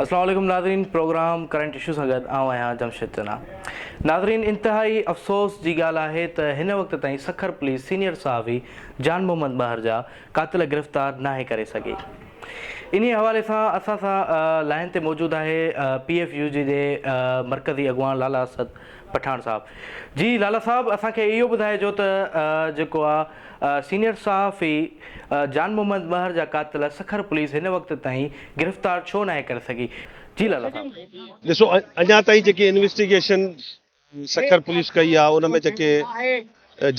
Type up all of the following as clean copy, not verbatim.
السلام عليڪم ناظرين پروگرام ڪرنٽ اشو سان گڏ آئون آهيان جمشيد چنا ناظرين انتهائي افسوس جي ڳالهه آهي ته هن وقت تائين سکر پوليس سينيئر صحافي جان محمد مهر جا قاتل گرفتار ناهي ڪري سگهي انهي حوالي سان اسان سان لائين تي موجود آهي پي ايف يو جي جي مرڪزي اڳواڻ لالا اسد پٺاڻ صاحب جي لالا صاحب اسان کي اهو ٻڌائجو ته جيڪو آ سينيئر صحافي جان محمد مهر جا قاتل سکر پوليس هن وقت تائين گرفتار ڇو ناهي ڪري سگهي جي لالا صاحب. ڏسو اڃا تائين جيڪي انويسٽيگيشن سکر پوليس ڪئي آ ان ۾ جيڪي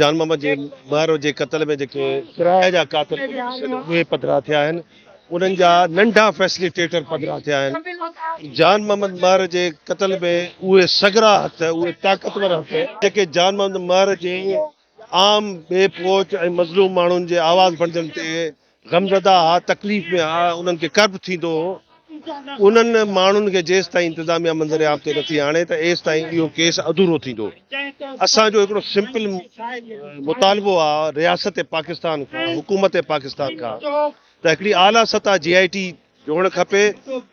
جان محمد جي مهر جي قتل ۾ جيڪي ڪرايي جا قاتل اهي پڌرا ٿيا آهن انهن جا ننڍا فيسليٽيٽر پڌرا ٿيا آهن جان محمد مهر جي قتل ۾ اهي سگرا هٿ اهي طاقتور هٿ جيڪي جان محمد مهر جي عام بي پهچ ۽ مظلوم ماڻهن جي آواز بڻجڻ تي غمزده ها، تڪليف ۾ ها، انهن کي ڪرب ٿيندو هو، انهن ماڻهن کي جيستائين انتظاميا منظر عام تي نٿي آڻي ته ايستائين اهو ڪيس اڌورو ٿيندو. اسان جو هڪڙو سمپل مطالبو آ رياست پاڪستان کان، حڪومت پاڪستان کان ته هڪڙي اعليٰ سطح جي آء ٽي جوڙڻ کپي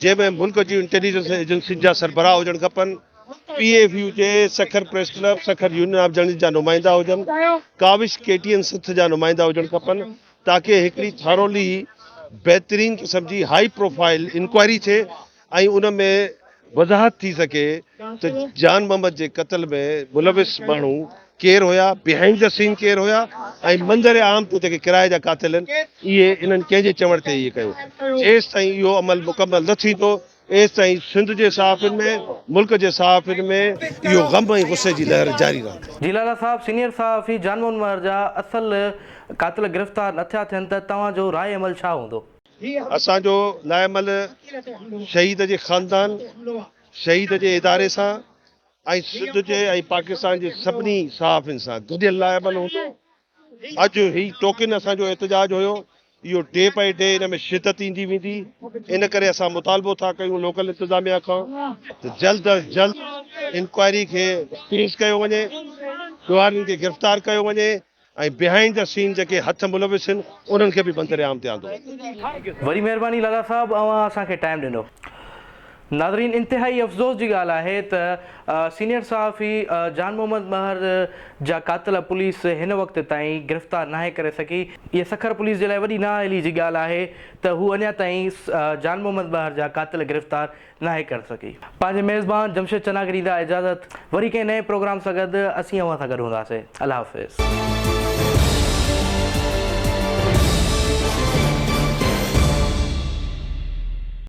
جنهن ۾ ملڪ جي انٽيليجنس ايجنسين جا سربراهه هجڻ کپن، پي ايف يو جي، Sukkur press club, Sukkur union of journalist جا نمائندا هجن، ڪاوش ڪي ٽي اين سٿ جا نمائندا هجڻ کپن تاڪه هڪڙي ٿارولي بهترين قسم جي هائي پروفائيل انڪوائري ٿئي ۽ ان ۾ وضاحت ٿي سگهي ته جان محمد جي قتل ۾ ملوث ماڻهو ڪير هيا، بيهائينڊ the سين ڪير هيا ۽ منظر عام تي جيڪي ڪرائي جا قاتل آهن اهي انهن ڪنهن جي چوڻ تي اهي ڪيو. جيستائين اهو عمل مڪمل نه ٿيندو ايستائين سنڌ جي صحافين ۾ ملڪ جي صحافين ۾ اهو غم ۽ غصي جي لهر جاري رهندي. جي لالا صاحب سينيئر صحافي جان محمد مهر جا اصل قاتل گرفتار نه ٿيا ٿين ته توهان جو راء عمل ڇا هوندو؟ اسان جو لاء عمل شهيد جي خاندان، شهيد جي اداري سان ۽ سنڌ جي ۽ پاڪستان جي سڀني صحافين سان گڏيل لاء عمل هوندو. اڄ هي ٽوڪن اسان جو احتجاج هيو، اهو ڊي بائي ڊي ان ۾ شدت ايندي ويندي، ان ڪري اسان مطالبو ٿا ڪيون لوڪل انتظاميا کان ته جلد از جلد انڪوائري کي تيز ڪيو وڃي، ڏوهارين کي گرفتار ڪيو وڃي ۽ بيهائينڊ the سين جيڪي هٿ ملوث آهن انهن کي به منظر عام تي آندو وڃي. وڏي مهرباني لالا صاحب اوهان اسان کي ٽائيم ڏنو. ناظرين انتهائي افسوس جي ڳالهه آهي ته سينيئر صحافي جان محمد مهر جا قاتل پوليس هن وقت تائين گرفتار ناهي ڪري سگهي. اها سکر پوليس جي لاء وڏي نااهلي جي ڳالهه آهي ته هو اڃا تائين جان محمد مهر جا قاتل گرفتار ناهي ڪري سگهي. پنهنجي ميزبان جمشيد چنا کي ڏيندا اجازت وري ڪنهن نئين پروگرام سان گڏ اسين اوهان سان گڏ هونداسين الله حافظ.